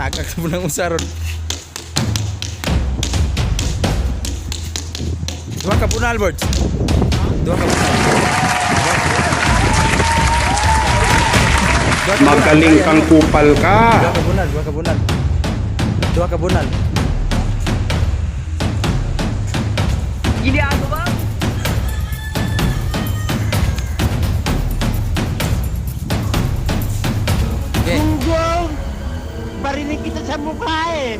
Agag sa punang usaron. Duha ka bunal, Birds. Duha ka bunal. Duha ka bunal. Magaling Ay, kang ano? kupal ka. Duha ka bunal, duha ka bunal. Duha ka bunal. Ginagawa ba? Okay. Gunggong! Barinig kita sa mukha eh!